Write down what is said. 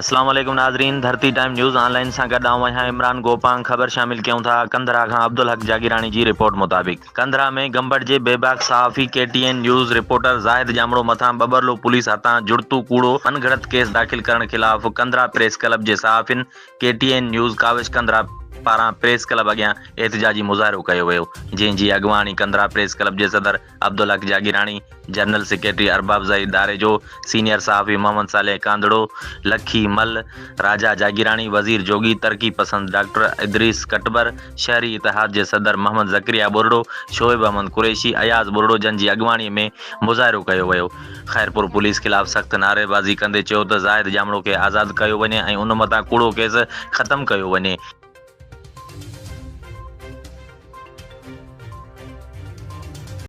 اسلام عليڪم ناظرين ڌرتي ٽائيم نيوز آن لائين سان گڏ آئون آهيان عمران گوپانگ خبر شامل ڪيون ٿا ڪنڌرا کان عبدالحق جاگيراڻي جي رپورٽ مطابق ڪنڌرا ۾ گمبٽ جي بيباڪ صحافي K T N news reporter Zahid Jamro مٿان ٻٻرلو پوليس هٿان جڙتو ڪوڙو من گهڙت ڪيس داخل ڪرڻ خلاف ڪنڌرا پريس ڪلب جي صحافين K T N news Kawish Kandhra پاران پريس ڪلب اڳيان احتجاجي مظاهرو ڪيو ويو جنهن جي اڳواڻي ڪنڌرا پريس ڪلب جي صدر عبدالحق جاگيراڻي، جنرل سيڪريٽري ارباب ظهير ڌاريجو، سينيئر صحافي محمد صالح ڪانڌڙو، لکي مل، راجا جاگيراڻي، وزير جوڳي، ترقي پسند ڊاڪٽر ادريس ڪٽبر، شهري اتحاد جي صدر محمد زڪريا ٻرڙو، شعيب احمد قريشي، اياز ٻرڙو جن جي اڳواڻي ۾ مظاهرو ڪيو ويو. خيرپور پوليس خلاف سخت نعريبازي ڪندي چيو ته زاهد ڄامڙو کي آزاد ڪيو وڃي ۽ ان مٿان ڪوڙو ڪيس ختم ڪيو وڃي.